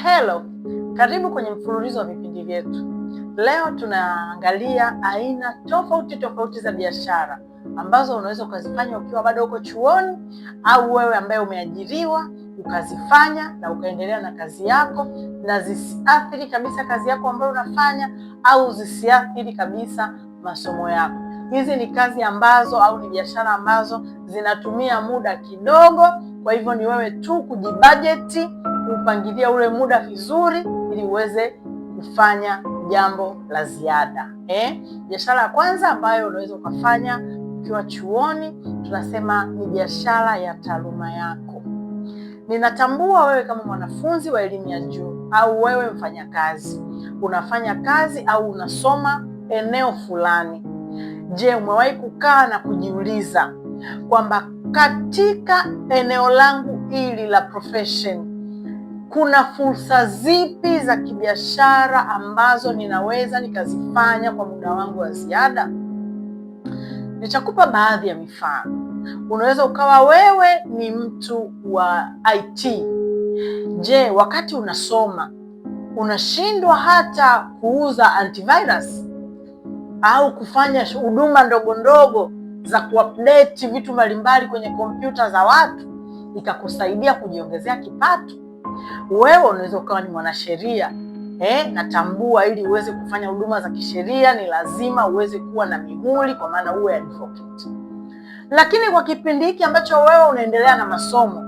Hello, karibu kwenye mfululizo wa vipindi vyetu. Leo tunaangalia aina tofauti tofauti za biashara ambazo unaweza ukazifanya ukiwa bado uko chuoni au wewe ambaye umeajiriwa ukazifanya na ukaendelea na kazi yako na zisiathiri kabisa kazi yako ambayo unafanya au zisiathiri kabisa masomo yako. Hizi ni kazi ambazo au ni biashara ambazo zinatumia muda kidogo, kwa hivyo ni wewe tu kujibajeti, kupangilia ule muda vizuri ili uweze kufanya jambo la ziada. Biashara ya kwanza ambayo unaweza ukafanya ukiwa chuoni tunasema ni biashara ya taaluma yako. Ninatambua wewe kama mwanafunzi wa elimu ya juu au wewe mfanyakazi, unafanya kazi au unasoma eneo fulani. Je, umewahi kukaa na kujiuliza kwamba katika eneo langu hili la profession kuna fursa zipi za kibiashara ambazo ninaweza nikazifanya kwa muda wangu wa ziada? Nitakupa baadhi ya mifano. Unaweza ukawa wewe ni mtu wa IT. Je, wakati unasoma unashindwa hata kuuza antivirus au kufanya huduma ndogo ndogo za kuupdate vitu mbalimbali kwenye kompyuta za watu ikakusaidia kujiongezea kipato? Wewe unaweza ukawa ni mwanasheria natambua ili uweze kufanya huduma za kisheria ni lazima uweze kuwa na mihuri, kwa maana uwe advocate. Lakini kwa kipindi hiki ambacho wewe unaendelea na masomo,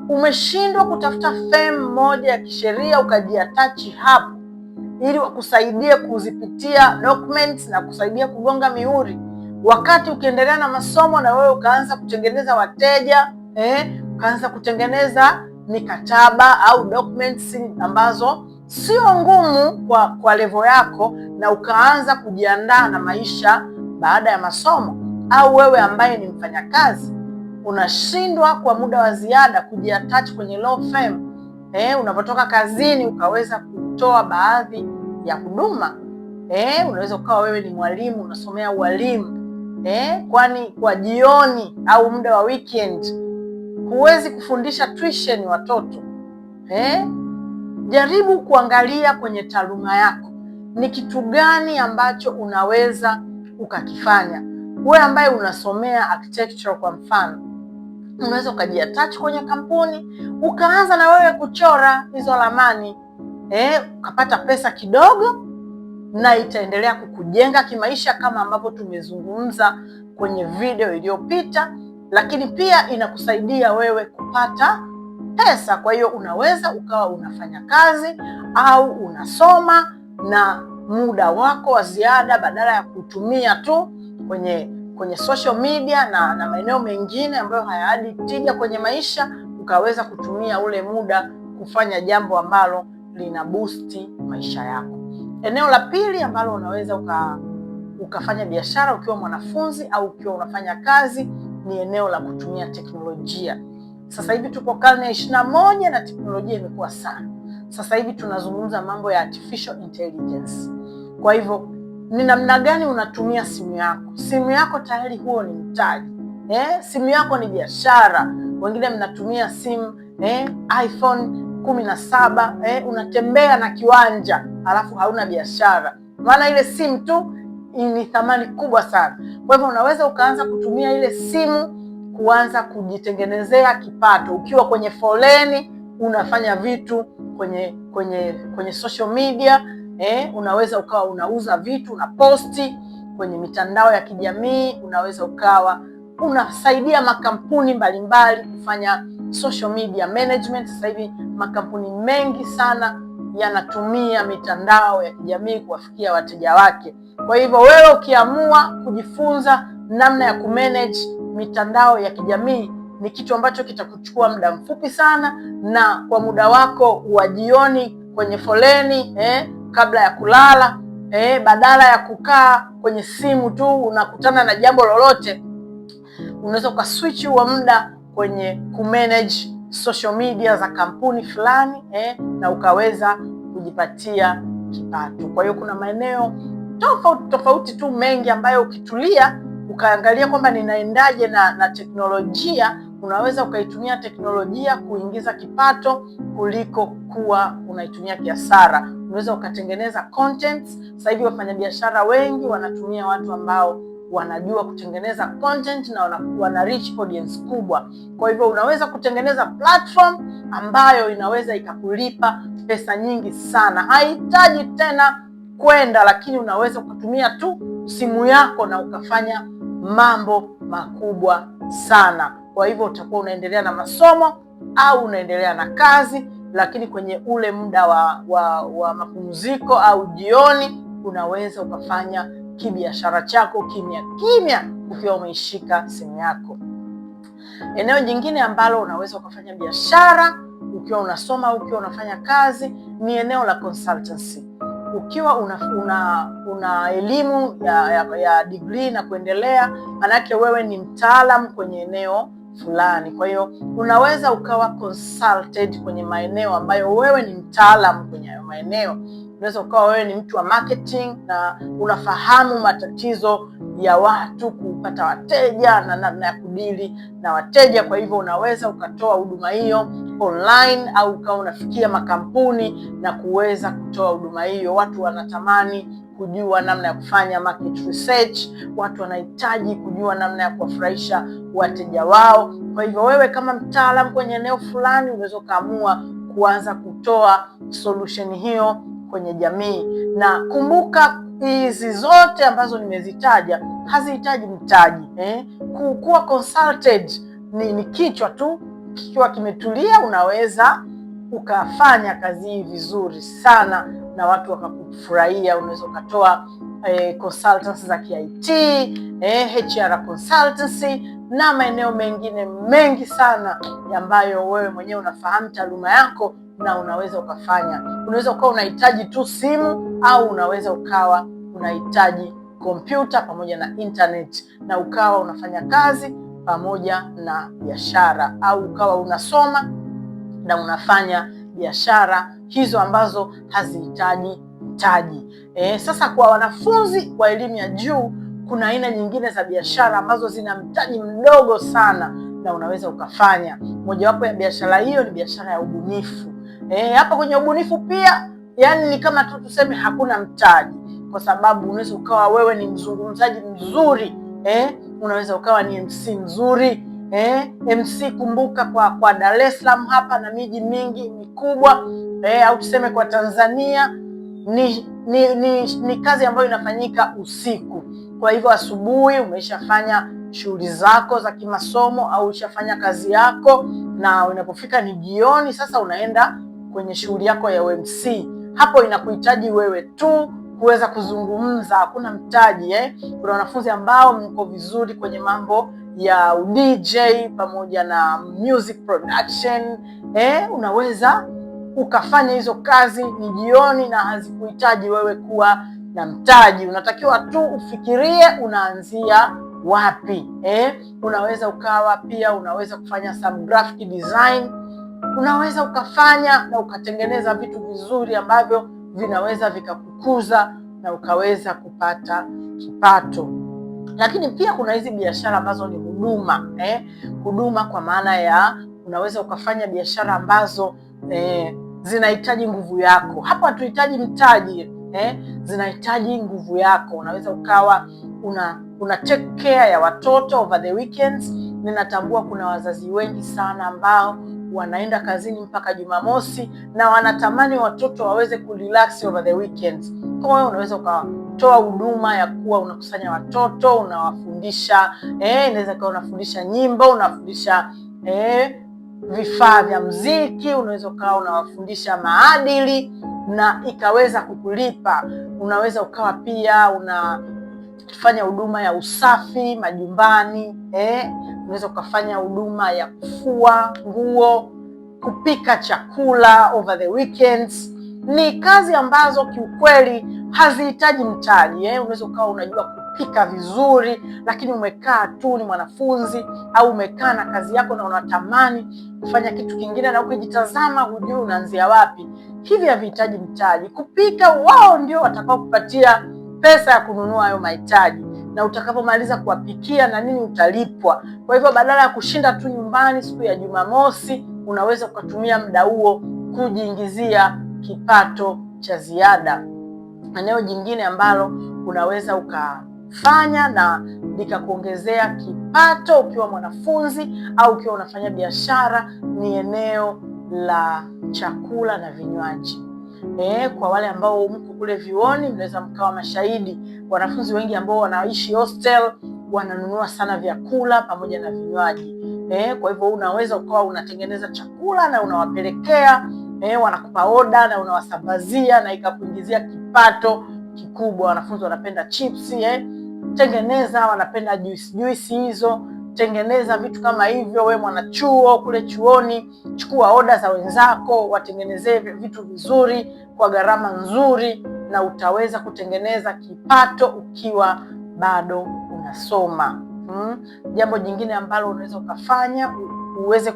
umeshindwa kutafuta firm moja ya kisheria ukajiatachi hapo ili wakusaidie kuzipitia documents na kusaidia kugonga mihuri, wakati ukiendelea na masomo na wewe ukaanza kutengeneza wateja ukaanza kutengeneza mikataba au documents ambazo sio ngumu kwa level yako, na ukaanza kujiandaa na maisha baada ya masomo. Au wewe ambaye ni mfanyakazi unashindwa kwa muda wa ziada kujiattach kwenye law firm, unapotoka kazini ukaweza kutoa baadhi ya huduma. Unaweza ukawa wewe ni mwalimu unasomea ualimu, kwani kwa jioni au muda wa weekend huwezi kufundisha tuition watoto. Jaribu kuangalia kwenye taaluma yako ni kitu gani ambacho unaweza ukakifanya. Wewe ambaye unasomea architecture kwa mfano, unaweza ukajiattach kwenye kampuni ukaanza na wewe kuchora hizo ramani, ukapata pesa kidogo na itaendelea kukujenga kimaisha kama ambavyo tumezungumza kwenye video iliyopita, lakini pia inakusaidia wewe kupata pesa. Kwa hiyo unaweza ukawa unafanya kazi au unasoma na muda wako wa ziada, badala ya kutumia tu kwenye social media na maeneo mengine ambayo hayaadi tija kwenye maisha, ukaweza kutumia ule muda kufanya jambo ambalo lina boost maisha yako. Eneo la pili ambalo unaweza ukafanya biashara ukiwa mwanafunzi au ukiwa unafanya kazi ni eneo la kutumia teknolojia. Sasa hivi tupo karne ya 21 na teknolojia imekuwa sana. Sasa hivi tunazungumza mambo ya artificial intelligence. Kwa hivyo ni namna gani unatumia simu yako? Simu yako tayari huo ni mtaji. Simu yako ni biashara. Wengine mnatumia simu iPhone 17, unatembea na kiwanja alafu hauna biashara, maana ile simu tu ni thamani kubwa sana. Kwa hivyo unaweza ukaanza kutumia ile simu kuanza kujitengenezea kipato ukiwa kwenye foleni, unafanya vitu kwenye social media, unaweza ukawa unauza vitu na posti kwenye mitandao ya kijamii, unaweza ukawa unasaidia makampuni mbalimbali kufanya social media management. Sasa hivi makampuni mengi sana yanatumia mitandao ya kijamii kuwafikia wateja wake. Kwa hivyo wewe ukiamua kujifunza namna ya kumanage mitandao ya kijamii ni kitu ambacho kitakuchukua muda mfupi sana, na kwa muda wako wa jioni kwenye foleni, kabla ya kulala, badala ya kukaa kwenye simu tu unakutana na jambo lolote, unaweza ukaswitch huo muda kwenye kumanage social media za kampuni fulani, na ukaweza kujipatia kipato. Kwa hiyo kuna maeneo tofauti tofauti tu mengi ambayo ukitulia ukaangalia kwamba ninaendaje na teknolojia Unaweza ukaitumia teknolojia kuingiza kipato kuliko kuwa unaitumia kihasara. Unaweza ukatengeneza content. Sasa hivi wafanyabiashara wengi wanatumia watu ambao wanajua kutengeneza content na wana reach audience kubwa. Kwa hivyo unaweza kutengeneza platform ambayo inaweza ikakulipa pesa nyingi sana. Haihitaji tena kwenda, lakini unaweza kutumia tu simu yako na ukafanya mambo makubwa sana. Kwa hivyo utakuwa unaendelea na masomo au unaendelea na kazi, lakini kwenye ule muda wa mapumziko au jioni unaweza ukafanya kibiashara chako kimya kimya ukiwa umeishika simu yako. Eneo jingine ambalo unaweza ukafanya biashara ukiwa unasoma au ukiwa unafanya kazi ni eneo la consultancy. Ukiwa una elimu ya degree na kuendelea, manake wewe ni mtaalam kwenye eneo fulani. Kwa hiyo unaweza ukawa consulted kwenye maeneo ambayo wewe ni mtaalam kwenye hayo maeneo. Unaweza ukawa wewe ni mtu wa marketing na unafahamu matatizo ya watu kupata wateja na namna ya kudili na wateja. Kwa hivyo unaweza ukatoa huduma hiyo online au ukawa unafikia makampuni na kuweza kutoa huduma hiyo. Watu wanatamani kujua namna ya kufanya market research, watu wanahitaji kujua namna ya kuwafurahisha wateja wao. Kwa hivyo wewe kama mtaalam kwenye eneo fulani unaweza ukaamua kuanza kutoa solution hiyo kwenye jamii. Na kumbuka hizi zote ambazo nimezitaja hazihitaji mtaji eh? Kuwa consulted ni kichwa tu kikiwa kimetulia, unaweza ukafanya kazi hii vizuri sana na watu wakakufurahia. Unaweza ukatoa consultancy za ki-IT, HR consultancy na maeneo mengine mengi sana ambayo wewe mwenyewe unafahamu taaluma yako na unaweza ukafanya. Unaweza ukawa unahitaji tu simu au unaweza ukawa unahitaji kompyuta pamoja na internet na ukawa unafanya kazi pamoja na biashara, au ukawa unasoma na unafanya biashara hizo ambazo hazihitaji mtaji. Sasa kwa wanafunzi wa elimu ya juu kuna aina nyingine za biashara ambazo zina mtaji mdogo sana na unaweza ukafanya. Mojawapo ya biashara hiyo ni biashara ya ubunifu. Hapa kwenye ubunifu pia, yani ni kama tu tuseme hakuna mtaji, kwa sababu unaweza ukawa wewe ni mzungumzaji mzuri unaweza ukawa ni MC mzuri MC kumbuka, kwa Dar es Salaam hapa na miji mingi mikubwa au tuseme kwa Tanzania ni kazi ambayo inafanyika usiku. Kwa hivyo asubuhi umeshafanya shughuli zako za kimasomo au ushafanya kazi yako, na unapofika ni jioni, sasa unaenda kwenye shughuli yako ya MC. Hapo inakuhitaji wewe tu kuweza kuzungumza, hakuna mtaji eh. Kuna wanafunzi ambao mko vizuri kwenye mambo ya DJ pamoja na music production unaweza ukafanya hizo kazi ni jioni na hazikuhitaji wewe kuwa na mtaji. Unatakiwa tu ufikirie unaanzia wapi eh? Unaweza ukawa pia unaweza kufanya some graphic design, unaweza ukafanya na ukatengeneza vitu vizuri ambavyo vinaweza vikakukuza na ukaweza kupata kipato. Lakini pia kuna hizi biashara ambazo ni huduma eh? Huduma kwa maana ya unaweza ukafanya biashara ambazo zinahitaji nguvu yako. Hapa hatuhitaji mtaji zinahitaji nguvu yako. Unaweza ukawa una take care ya watoto over the weekends. Ninatambua kuna wazazi wengi sana ambao wanaenda kazini mpaka Jumamosi na wanatamani watoto waweze kurelax over the weekends. Kwa hiyo unaweza ukatoa huduma ya kuwa unakusanya watoto unawafundisha, inaweza kuwa unafundisha nyimbo, unafundisha vifaa vya mziki, unaweza ukawa unawafundisha maadili na ikaweza kukulipa. Unaweza ukawa pia unafanya huduma ya usafi majumbani, unaweza ukafanya huduma ya kufua nguo, kupika chakula over the weekends. Ni kazi ambazo kiukweli hazihitaji mtaji. Unaweza ukawa unajua kupika vizuri, lakini umekaa tu ni mwanafunzi au umekaa na kazi yako na unatamani kufanya kitu kingine, na ukijitazama hujui unaanzia wapi. Hivi havihitaji mtaji. Kupika, wao ndio watakao kupatia pesa ya kununua hayo mahitaji. na utakapomaliza kuwapikia na nini utalipwa. Kwa hivyo badala ya kushinda tu nyumbani siku ya Jumamosi, unaweza ukatumia muda huo kujiingizia kipato cha ziada. Eneo jingine ambalo unaweza ukafanya na likakuongezea kipato ukiwa mwanafunzi au ukiwa unafanya biashara ni eneo la chakula na vinywaji. Kwa wale ambao mko kule vyuoni mnaweza mkawa mashahidi. Wanafunzi wengi ambao wanaishi hostel wananunua sana vyakula pamoja na vinywaji. Kwa hivyo unaweza ukawa unatengeneza chakula na unawapelekea, wanakupa oda na unawasambazia na ikakuingizia kipato kikubwa. Wanafunzi wanapenda chips, tengeneza, wanapenda juice juice hizo, tengeneza vitu kama hivyo. We mwanachuo kule chuoni, chukua oda za wenzako, watengenezee vitu vizuri kwa gharama nzuri, na utaweza kutengeneza kipato ukiwa bado unasoma. Jambo jingine ambalo unaweza ukafanya uweze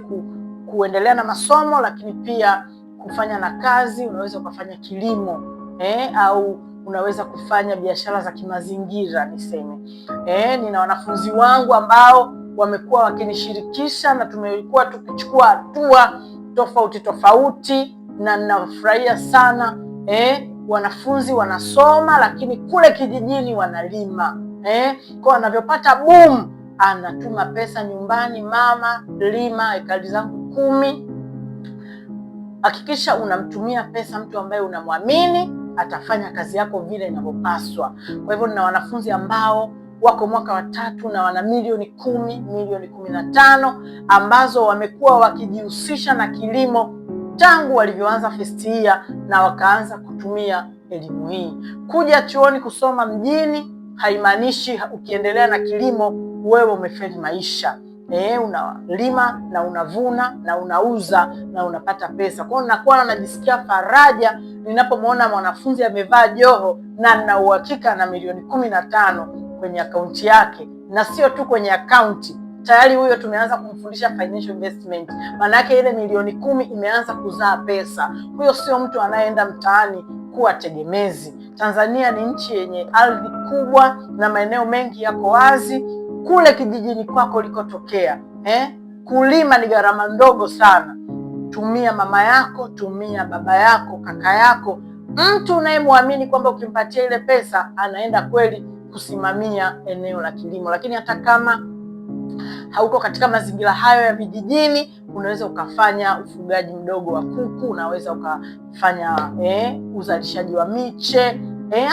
kuendelea na masomo lakini pia kufanya na kazi, unaweza ukafanya kilimo au unaweza kufanya biashara za kimazingira niseme. Nina wanafunzi wangu ambao wamekuwa wakinishirikisha na tumekuwa tukichukua hatua tofauti tofauti, na ninafurahia sana wanafunzi wanasoma, lakini kule kijijini wanalima kwa wanavyopata boom, anatuma pesa nyumbani, mama, lima ekari zangu 10. Hakikisha unamtumia pesa mtu ambaye unamwamini atafanya kazi yako vile inavyopaswa. Kwa hivyo nina wanafunzi ambao wako mwaka wa 3 na wana milioni 10, milioni 15 ambazo wamekuwa wakijihusisha na kilimo tangu walivyoanza first year na wakaanza kutumia elimu hii. Kuja chuoni kusoma mjini haimaanishi ukiendelea na kilimo wewe umefeli maisha. Unalima na unavuna na unauza na unapata pesa. Kwa hiyo nakuwa najisikia faraja ninapomwona mwanafunzi amevaa joho na nina uhakika na milioni 15 kwenye akaunti yake, na sio tu kwenye akaunti tayari huyo tumeanza kumfundisha financial investment. Maana yake ile milioni 10 imeanza kuzaa pesa. Huyo sio mtu anayeenda mtaani kuwa tegemezi. Tanzania ni nchi yenye ardhi kubwa na maeneo mengi yako wazi. Kule kijijini kwako ulikotokea, kulima ni gharama ndogo sana. Tumia mama yako, tumia baba yako, kaka yako, mtu unayemwamini kwamba ukimpatia ile pesa anaenda kweli kusimamia eneo la kilimo. Lakini hata kama hauko katika mazingira hayo ya vijijini, unaweza ukafanya ufugaji mdogo wa kuku, unaweza ukafanya uzalishaji wa miche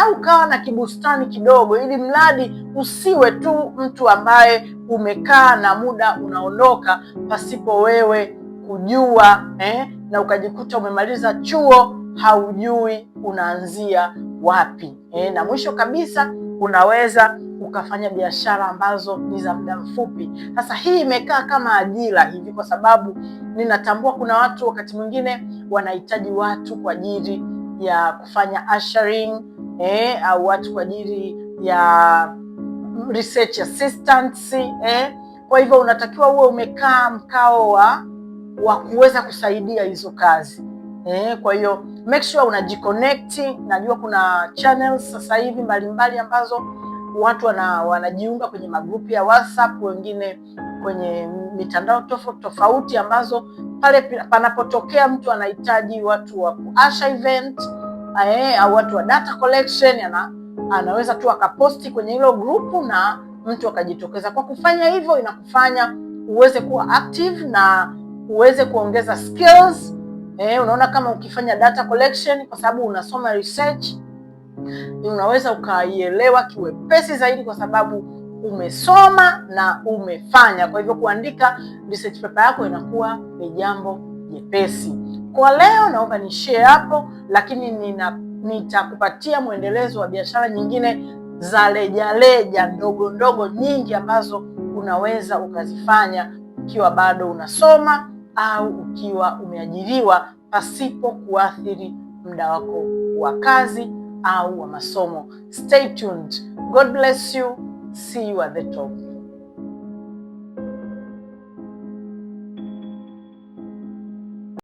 au ukawa na kibustani kidogo, ili mradi usiwe tu mtu ambaye umekaa na muda unaondoka pasipo wewe kujua na ukajikuta umemaliza chuo haujui unaanzia wapi. Na mwisho kabisa unaweza ukafanya biashara ambazo ni za muda mfupi. Sasa hii imekaa kama ajira hivi, kwa sababu ninatambua kuna watu wakati mwingine wanahitaji watu kwa ajili ya kufanya ushering, au watu kwa ajili ya research assistants. Kwa hivyo unatakiwa uwe umekaa mkao wa kuweza kusaidia hizo kazi. Kwa hiyo make sure unajiconnect. Najua kuna channels sasa hivi mbalimbali ambazo watu wanajiunga kwenye magrupu ya WhatsApp, wengine kwenye mitandao tofauti tofauti, ambazo pale panapotokea mtu anahitaji watu wa kuusher event au watu wa data collection, anaweza tu akaposti kwenye hilo grupu na mtu akajitokeza. Kwa kufanya hivyo, inakufanya uweze kuwa active na uweze kuongeza skills. Unaona kama ukifanya data collection, kwa sababu unasoma research, unaweza ukaielewa kiwepesi zaidi kwa sababu umesoma na umefanya. Kwa hivyo kuandika research paper yako inakuwa ni jambo jepesi. Kwa leo naomba niishie hapo, lakini nitakupatia mwendelezo wa biashara nyingine za rejareja ndogo ndogo nyingi ambazo unaweza ukazifanya ukiwa bado unasoma au ukiwa umeajiriwa pasipo kuathiri muda wako wa kazi au wa masomo. Stay tuned. God bless you. See you at the top.